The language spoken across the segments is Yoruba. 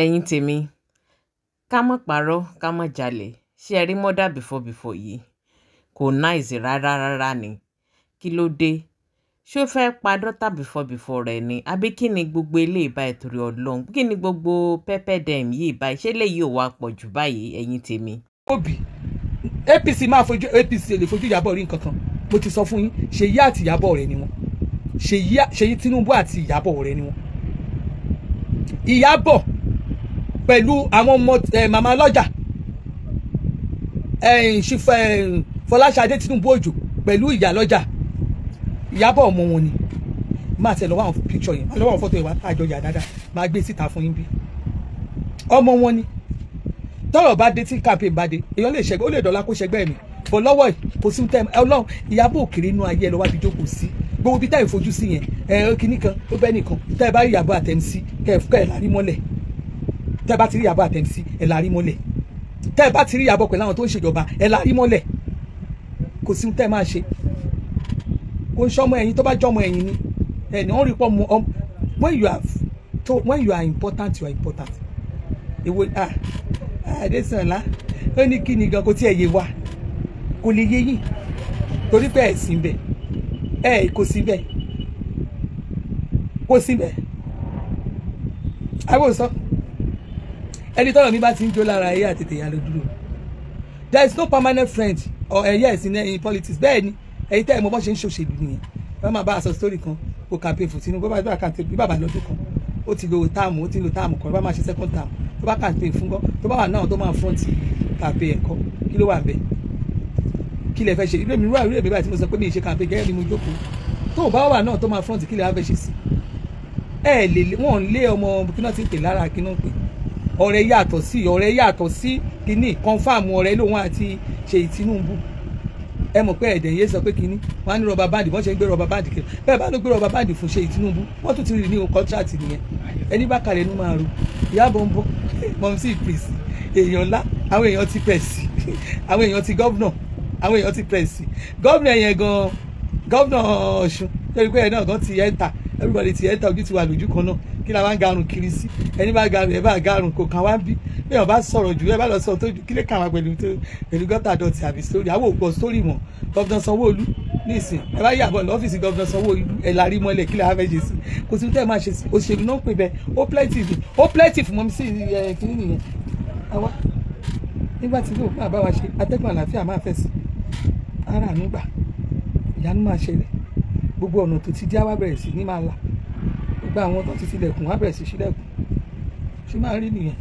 Ẹ̀yin tèmi, ká má parọ́, ká má jalè. Ṣé ẹ rí murder before before yìí? Kò nice rárá rárá ni. Kí ló dé? Ṣé ó fẹ́ pa daughter before before rẹ̀ ni? Àbí kí ni gbogbo eléyìí báyìí torí Ọlọ́run? Kí ni gbogbo pepper dem yìí báyìí? Ṣé eléyìí ò wá pọ̀ jù báyìí, ẹ̀yin tèmi? Obi APC máa fojú APC lè fojú Ìyábọ̀ rí nǹkan kan. Mo ti sọ fún yín, Ṣèyí àti Ìyábọ̀ rẹ̀ ni wọ́n. Ṣèyí Tinubu àti Ìyábọ̀ rẹ̀ ni wọ́n. Ìyábọ̀ pẹ̀lú àwọn ọmọ màmá lọ́jà Fọláṣadé Tinubu Òjò pẹ̀lú ìyá lọ́jà, Ìyábọ̀ ọmọ wọn ni. Máa tẹ̀ lọ́wọ́ àwọn picture yẹn, máa lọ́wọ́ àwọn fọ́tò yẹn wá àjọ yà dáadáa, máa gbé síta fún yín bí ọmọ wọn ni. Tọ́rọ̀ bá dé tí campaign bá dé, èèyàn lè ṣẹgbẹ́, ó lè dọ̀la kó ṣẹgbẹ́ mi bọ̀ lọ́wọ́ ẹ̀ kò sí tẹ́ Ọlọ́run. Ìyábọ̀ òkèrè inú ayé ẹ lọ́wọ́ àbí jókòó sí gbogbo bí táyì fojú sí yẹn, ẹ kìíní kan ó bẹ́ nìkan. Tẹ́ ẹ bá rí Ìyábọ̀ àtẹ̀mísí kẹ́ ẹ lárí mọ́lẹ̀. Tẹ́ ẹ bá ti rí Ìyábọ̀ àtẹ̀mísí ẹ lárí mọ́lẹ̀. Tẹ́ ẹ bá ti rí Ìyábọ̀ pẹ̀lú àwọn tó ń ṣèjọba ẹ lárí mọ́lẹ̀. Kò sí tẹ́ ẹ máa ṣe. Kò ń ṣọmọ ẹ̀yìn, tó bá jọmọ ẹ̀yìn ni ẹni wọ́n rí pọ̀ mọ́. When you are important, you are important. Èwo Adésànlá ó ní kí ni gan kò tí ẹ yé wa, kò lè yé yín torí pé ẹ sí bẹ, ẹ kò sí bẹ, kò sí bẹ. Àwọn sọ ẹni tọ́rọ̀ mi bá ti ń jó lára ayé àtètè ìyá ló dúró. There is no permanent friend or yes in politics. Bẹ́ẹ̀ ni ẹ̀yin tẹ́ ẹ̀ mọ̀ bọ́ ṣe ń ṣòṣèlú nìyẹn. Wọ́n máa bá aṣọ story kan kó campaign fún Tinubu, bá campaign bí bàbá lọ́dún kan ó ti lo táàmù, ó ti lo táàmù kan, bá máa ṣe second term, tó bá campaign fún kọ́, tó bá wà náà tó máa front campaign ẹ̀kọ́, kí ló wà bẹ́ẹ̀? Kí lẹ fẹ́ ṣe? Ilé mi rú àríwé mi báyìí tí mo sọ pé mi ì ṣe campaign gẹ́gẹ́ bí mo jókòó, tó bá wà náà tó máa front, kí lẹ wá fẹ́ ṣe sí? Ẹ lè wọ́n lé ọmọ kí náà ti pè lára, kí náà pè ọ̀rẹ́ yàtọ̀ sí ọ̀rẹ́ yàtọ̀ sí kíní confam ọ̀rẹ́ lòun àti Ṣèyí Tinubu. Ẹ mọ̀ pé ẹ̀dẹ̀ yé sọ pé kíní wọ́n á ní rọba báǹdì, wọ́n ṣe ń gbé rọba báǹdì kiri. Bẹ́ẹ̀ bá ló gbé rọba báǹdì fún Ṣèyí Tinubu, wọ́n tún ti rí ní contract nìyẹn. Ẹni bá kalẹ̀ ẹnu máa ro. Ìyábọ̀ ń bọ̀ mọ̀mísí pèsè èèyàn ńlá, àwọn èèyàn ti pèsè, àwọn èèyàn ti gọ́vnà, àwọn èèyàn ti pèsè gọ́vnà yẹn gan, gọ́vnà Ọ̀ṣun lórí pé ẹ̀ náà gan ti ẹ́ńtà, everybody ti ẹ́ńtà, ojú ti wà lójú kan náà. Kí la máa ń garun kiri sí? Ẹni bá garun ẹ bá garun kò kàn wá ń bí. Bí wọn bá sọ̀rọ̀ jù ẹ bá lọ sọ tó jù, kí lè kàn wá pẹ̀lú pẹ̀lú gọ́tà dọ̀tí àbí sórí àwọn ògbọ́ sórí wọn. Gọ́vnà Sanwó-Olú nísìn ẹ bá yàbọ̀ lọ́fíìsì gọ́vnà Sanwó-Olú ẹ la rí mọ́lẹ̀, kí lè wá fẹ́ ṣe sí? Kò sí tẹ́ ẹ máa ṣe sí. Òṣèlú náà pè bẹ́ẹ̀, ó plenty, ó plenty fún mọ́mí sí ẹ kí nìyẹn. Àwa nígbà tí yóò máa bá wa ṣe atẹ́gùn àlàáfíà máa fẹ́ sí ara àánú gbà, ìyanu máa ṣẹlẹ̀, gbogbo ọ̀nà tó ti dí àwa bẹ̀rẹ̀ sí ní máa là, gbogbo àwọn tó ti tilẹ̀kùn wá bẹ̀rẹ̀ sí ṣílẹ̀kùn. Ṣé máa rí nìyẹn?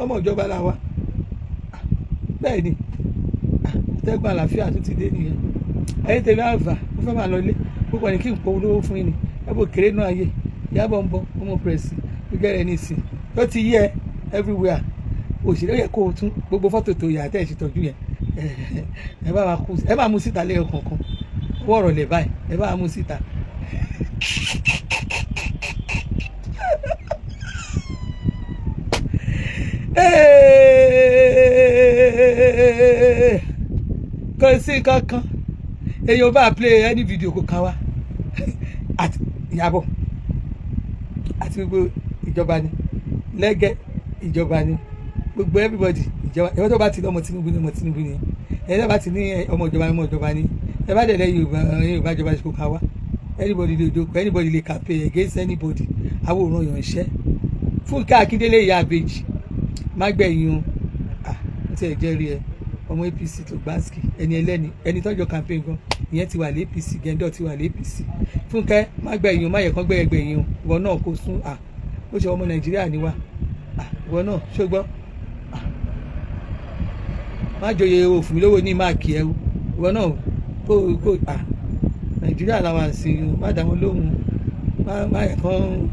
Ọmọ ìjọba la wa, bẹ́ẹ̀ ni atẹ́gùn àlàáfíà tó ti dé nìyẹn. Ẹ̀yin tèmi àǹfà mo fẹ́ máa lọ ilé púpọ̀ ní kí n polówó fún yín ni. Ẹ bò kéré náà ayé Ìyábọ̀ ń bọ̀ ọmọ pẹ̀sì gbígẹ́rẹ́ ní ìsìn tó ti yẹ everywhere. Òṣèré yẹ kó o tún gbogbo fọ́tò tó yà àtẹ̀ ìṣètọ́jú yẹn ẹ bá wa kú, ẹ bá mú síta lẹ́yọ kọ̀ọ̀kan, wọ́ọ̀rọ̀ lẹ̀ báyìí, ẹ bá mú síta. Kò sí kankan èèyàn bá play any video kò kàn wá àti Ìyábọ̀ àti gbogbo ìjọba ni lẹ́gẹ́ ìjọba ni gbogbo everybody ìjọba. Ẹ̀rọ tó bá ti ní ọmọ Tinubu ní ọmọ Tinubu ni, ẹ̀rọ tó bá ti ní ọmọ ìjọba ní ọmọ ìjọba ni, ẹ bá dẹ̀ lẹ́ Yorùbá Yorùbá ìjọba kò kàn wá. Anybody lè dóko, anybody lè campaign against anybody. Àwòrán yàn ṣẹ́. Fúnkẹ́ Akíndélé ìyá àbèjì má gbẹ̀yìn o, ah n tí ẹ jẹ́rìí ẹ ọmọ APC tó gbáǹsì ẹni ẹlẹ́ni ẹni tọ́jọ́ campaign gan ìyẹn ti wà lé APC, gẹ́ńdọ̀ ti wà lé APC. Fúnkẹ́ má gbẹ̀yìn o, má yẹ kán gbẹ̀yìn o, ìwọ náà kó sún à ó ṣe ọmọ Nàìjíríà ni wá, ìwọ náà ṣó gbọ́ má joyè òfin mi lówó ní máàkì ẹ o, ìwọ náà kó kó à Nàìjíríà làwọn àǹsìn o, má dá wọn lóhùn, má yẹ kán.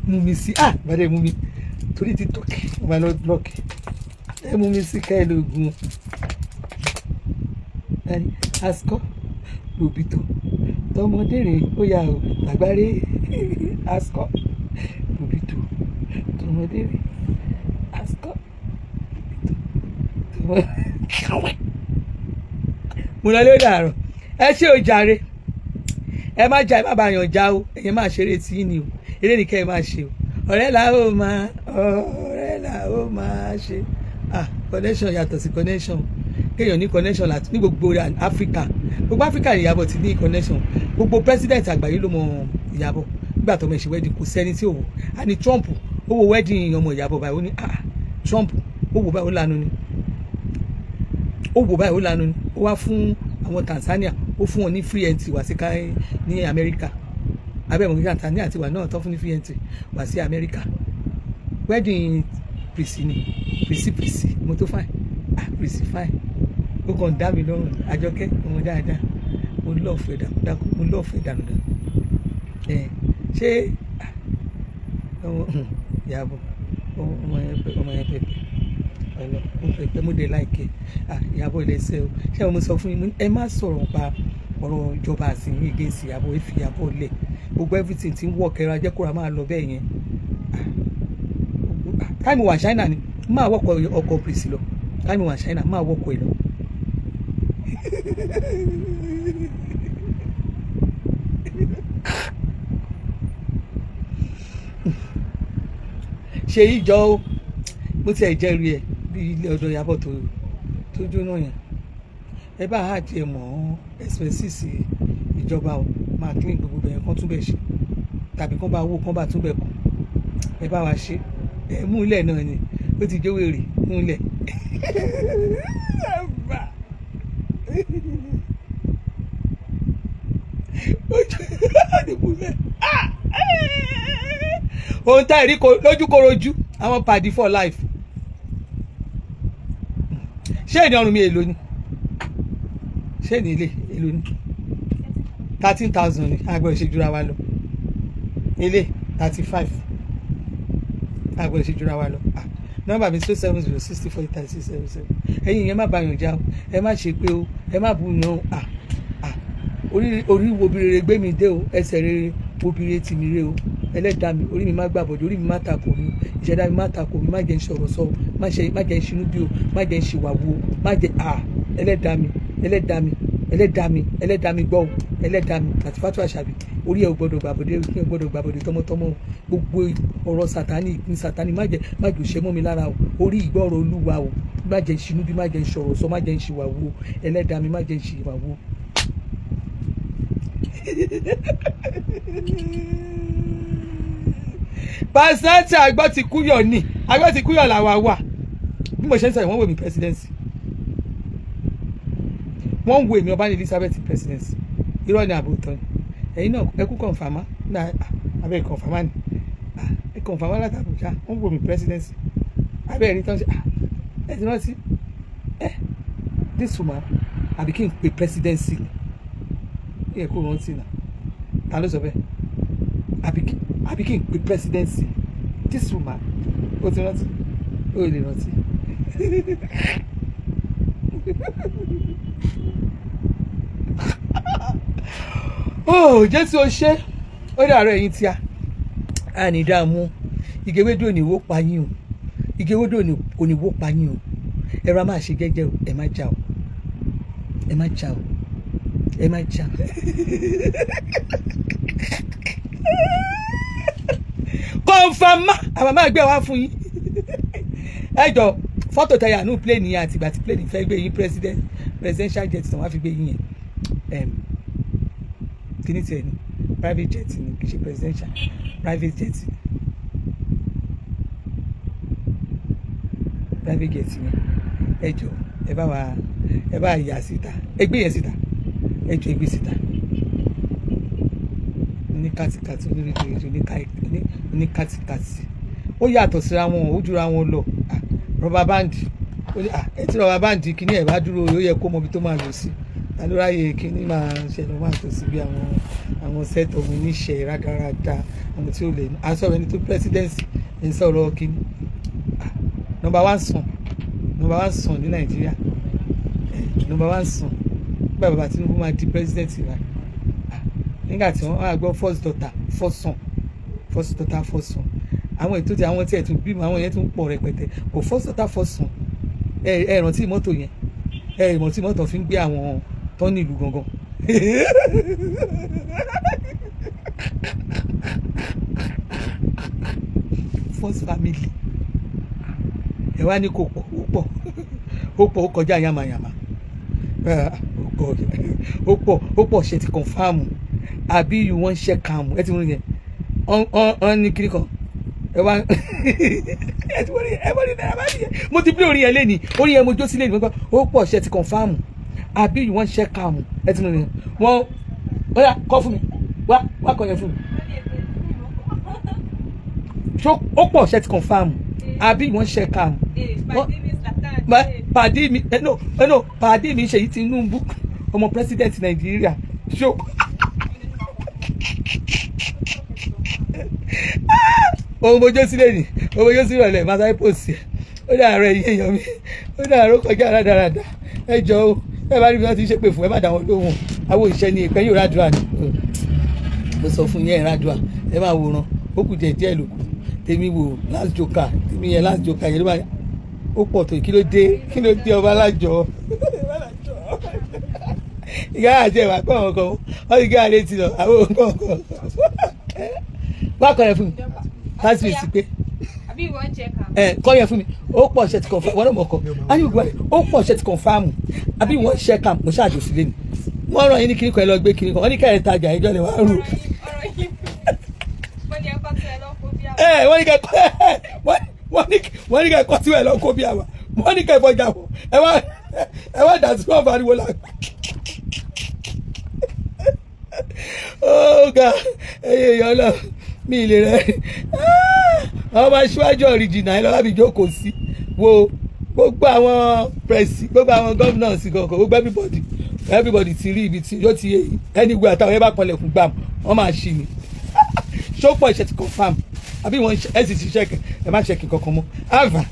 Mú mi sí ah bàdé mú mi torí ti tọ́kì wà lọ blọọkì ẹ mú mi sí ká ẹ lóògùn ẹni asukọ lòbìtò tọmọdé rè ó yà ó làgbáre asukọ lòbìtò tọmọdé rè asukọ. Mo lọ lórí àrùn. Ẹ ṣé o jàre. Ẹ má jà, ẹ má bá yàn já o. Ẹ̀yin máa ṣeré tí ní o. Eré ni kẹ́ ẹ máa ṣe o. Ọ̀rẹ́ là ó máa, ọ̀rẹ́ là ó máa ṣe. Ah, connection yàtọ̀ sí connection. Kéèyàn ní connection láti ní gbogbo Áfíríkà. Gbogbo Áfíríkà ni Ìyábọ̀ ti ní connection. Gbogbo president àgbáyé ló mọ Ìyábọ̀. Nígbà tó mọ ìṣe wedding kò sẹ́ni tí ò wò. A ní Trump ó wo wedding ọmọ Ìyábọ̀ báyìí ó ní ah Trump ó wò báyìí ó lanu ni. Ó wò báyìí ó lanu ni. Ó wá fún àwọn Tanzania, ó fún wọn ní free entry wá sí ní Amẹ́ríkà. Abẹ́ mọ̀ kí Tanzania ti wà náà tán fún ní free entry wá sí Amẹ́ríkà. Wedding Prissy ni, Prissy Prissy mo tó fine, ah Prissy fine. Ó kàn dá mi lọ́rùn. Àjọkẹ́ ọmọ dáadáa, mo lọ́ọ̀fù ẹ̀dà mo lọ́ọ̀fù ẹ̀dà nù dànù. Ẹ̀ ṣé ọmọ Ìyábọ̀ ọmọ yẹn pẹpẹ ọlọ ó pẹpẹ mo dé láìkẹ. Ah Ìyábọ̀ ilẹ̀ ṣe o. Ṣé mo sọ fún yín, ẹ má sọ̀rọ̀ pa ọ̀rọ̀ ìjọba àsìyìn against Ìyábọ̀, ẹ fi Ìyábọ̀ lẹ̀. Gbogbo everything ti ń wọ̀ kẹra jẹ́ kóra máa lọ bẹ́ẹ̀ yẹn. Káìmù wà China ni máa wọ́kọ̀ ọkọ̀ Prissy lọ. Káìmù wà China máa wọ́kọ̀ ẹ̀ lọ. Ṣe ìjọ o, mo ti ẹ̀ jẹ́rìí ẹ̀ bí ilé ọ̀dọ̀ Ìyábọ̀ tó jóná yẹn. Ẹ bá àjẹ mọ́ expenses ìjọba o, máa clean gbogbo bẹ̀rẹ̀ kán túbẹ̀ ṣe, tàbí kán bá owó kán bá túbẹ̀ kù. Ẹ bá wa ṣe, ẹ mú ilẹ̀ náà ni ó ti jó wèrè, mú ilẹ̀. Ohun tá ẹ̀rí lójúkorojú àwọn pàdé for life. Ṣé ìní ọrùn mi èlò ni? Ṣé ìní ilé èlò ni? 13,000 ni àgbẹ̀ ìṣèjúra wa lọ. Ilé 35 àgbẹ̀ ìṣèjúra wa lọ. Nọ́mbà mi 070 64 36 77. Ẹ̀yin yẹn má bá yàn já o, ẹ má ṣe pé o, ẹ má bù yàn o. Orí wo bí rere gbé mi dé o, ẹsẹ̀ rere wo bí rere tì mí rè o. Ẹlẹ́dàá mi, orí mi má gbàbọ̀dé, orí mi má takò mi, ìṣẹ̀dá mi má takò mi, má jẹ́ ń sọ̀rọ̀ sọ o, má jẹ́ ń ṣinú bí o, má jẹ́ ń ṣìwà wo, má jẹ́ ẹlẹ́dàá mi, ẹlẹ́dàá mi, ẹlẹ́dàá mi, ẹlẹ́dàá mi gbọ́ o, ẹlẹ́dàá mi. Àti Fátúwà Àṣàbí, orí ẹ ò gbọ́dọ̀ gbàbọ̀dé, orí ẹ ò gbọ́dọ̀ gbàbọ̀dé tọmọtọmọ o. Gbogbo ọ̀rọ̀ sàtánì, ìpín sàtánì má jẹ́ má jò ṣe mọ́ mi lára o. Orí ìgbọ́rọ̀ Olúwa o, má jẹ́ ń ṣinú bí, má jẹ́ ń sọ̀rọ̀ sọ, má jẹ́ ń ṣìwà wo, ẹlẹ́dàá mi má jẹ́ ń ṣìwà wo. Pásítọ̀ àgbọ̀ ti kúyọ̀ ni, àgbọ̀ ti kúyọ̀ làwa wà. Bí mo ṣe ń sọ yìí, wọ́n wò mí presidency. Wọ́n ń wo èmi Ọbaní Elizabeth presidency. Irọ́ ni àbò tán ni. Ẹ̀yin náà ẹ kú kọ̀ǹfàmá, abẹ́ kọ̀ǹfàmá ni. Ẹ kọ̀ǹfàmá láti Àbújá, wọ́n wò mí presidency. Abẹ́ ẹ̀rí tán ṣe, ẹ ti rántí. Ẹ this woman àbí kí n pe presidency ni. Ẹ kó rántí náà. Ta ló sọ bẹ́ẹ̀? Àbí kí n pe presidency this woman, ó ti rántí, ó lè rántí. Oh Jésù o ṣé, ó dàárọ̀ ẹ̀yin tí a ní dààmú. Ìgéwédò ò ní wó pa yín o, ìgéwédò kò ní wó pa yín o. Ẹ ra máa ṣe jẹ́jẹ́ o, ẹ má jà o, ẹ má jà o, ẹ má jà. Kọ̀ǹfàmà àwọn máa gbé wá fún yín. Ẹ jọ fọ́tò tẹ̀yà nù pléènì yẹn àtìgbà tí pléènì fẹ́ gbé yín presidential jet tí wọ́n fi gbé yín yẹn. Kíní tiẹ̀ ni private jet ni, kì í ṣe presidential, private jet ni, private jet ni. Ẹ jọ ẹ bá wa, ẹ bá yà síta, ẹ gbé yẹn síta, ẹ jọ ẹ gbé síta. Ní kàtìkàtì onírídìírídìí oní kàtìkàtì ó yàtọ̀ síra wọn, ó jura wọn lọ. Rọba báǹdì ẹ tí rọba báǹdì kíní ẹ̀ bá dúró, ó yẹ kó mọ ibi tó máa lò sí. Ta ló ráyè kíní máa ṣẹlẹ̀ máa tó sí bí àwọn sẹ́tọ̀ ọmọ oníṣẹ́ rádaràda, àwọn tí ó lè aṣọ ẹni tó presidency ń sọ̀rọ̀ kíní. Nọ́mbà 1 sàn, nọ́mbà 1 sàn ní Nàìjíríà, nọ́mbà 1 sàn. Nígbà bàbá Tinubu máa di president rẹ̀, nígbà tí wọ́n á gbọ́ first daughter first son, first daughter first son, àwọn ètò tí àwọn tí ẹ̀ tún bímọ, àwọn yẹn tún pọ̀ rẹpẹtẹ. Kò first daughter first son. Ẹ rántí mọ́tò yẹn, ẹ rántí mọ́tò fi ń gbé àwọn tó ní ìlú gangan. First family ẹ wá ní kò pọ̀, ó pọ̀, ó pọ̀, ó kọjá yamayama, ó pọ̀, ó pọ̀. Ṣe ti confirm àbí you wan check am? Ẹ ti mú yẹn ọ̀n ní kiri kan ẹ wá ẹ ti wọ́n rí ẹ wọ́n rí náírà báyìí. Mo ti bí orin yẹn lẹ́ni, orin yẹn mo jó sílẹ̀ nígbà. Ó pọ̀, ṣe ti confirm àbí you wan check am? Ẹ ti mú yẹn wọ́n ó yá kọ́ fún mi, wá wá kọ́ yẹn fún mi. Ó pọ̀, ṣe ti confirm àbí you wan check am? Pàdé mi, no no, pàdé mi Ṣèyí Tinubu, ọmọ president Nàìjíríà. Ṣó ohun mojú sílẹ̀ ni ohun mojú sílẹ̀ ọ̀lẹ̀ máa sáré pòsì. Ó dàárọ̀ ẹ̀yìn èèyàn mi, ó dàárọ̀ kọjá rádaràdà. Ẹ jọ o, ẹ bá rí bí wọ́n ti ṣépè fún ẹ, má dà wọ́n lóhùn. Àwọn òṣìṣẹ́ ni ìpẹ́ yóò rádùá ni mo sọ fún yẹn, rádùá ẹ máa wòran. Ó kù díẹ̀ díẹ̀ ló kù. Tèmi wò last joker, tèmi yẹn last joker yẹn ló máa ó pọ̀ tó. Kí ló dé? Kí ló dé? Ọba alájọ ìyá àti ẹ̀wà kọ̀ ọ̀kan wọ́n ti gé àlẹ́ ti lọ àwọn nǹkan kan. Wá kọ́ yẹn fún mi, 30 minutes pé ẹ kọ́ yẹn fún mi. Ó pọ̀, ṣe ti confirm? Wọ́n náà mọ̀ kọ́ á ní gbogbo ẹ̀. Ó pọ̀, ṣe ti confirm àbí wọ́n ṣe kàm? Mo ṣáàjò sílé ni wọ́n rán yín ní kíríkọ, ẹ lọ gbé kíríkọ. Wọ́n ní kẹ́rẹ̀ tajà ìjọ ni wọ́n á rù ẹ. Wọ́n ní kẹ́ wọ́n ní kẹ́ kọ́ sí ẹ lọ kó bí àwà. Wọ́n ní kẹ́ fọjà wọ̀ ẹ wá dà sí wọn fariwo la. Ó ga ẹyẹ èèyàn lọ mi ìlè rẹ. Àwọn máa ṣíwájú ọ̀rìjìnà ẹ lọ́wọ́ mi jókòó sí wo gbogbo àwọn press, gbogbo àwọn governors kankan, gbogbo everybody ti rí ibi tí yóò ti yé anywhere. Àtàwọn ẹ bá kanlẹ̀kùn gbàm, wọ́n máa ṣì ní ṣópọ̀. Ìṣe ti confirm àbí wọ́n ẹ sì ti check? Ẹ má check kankan mọ́ àvà.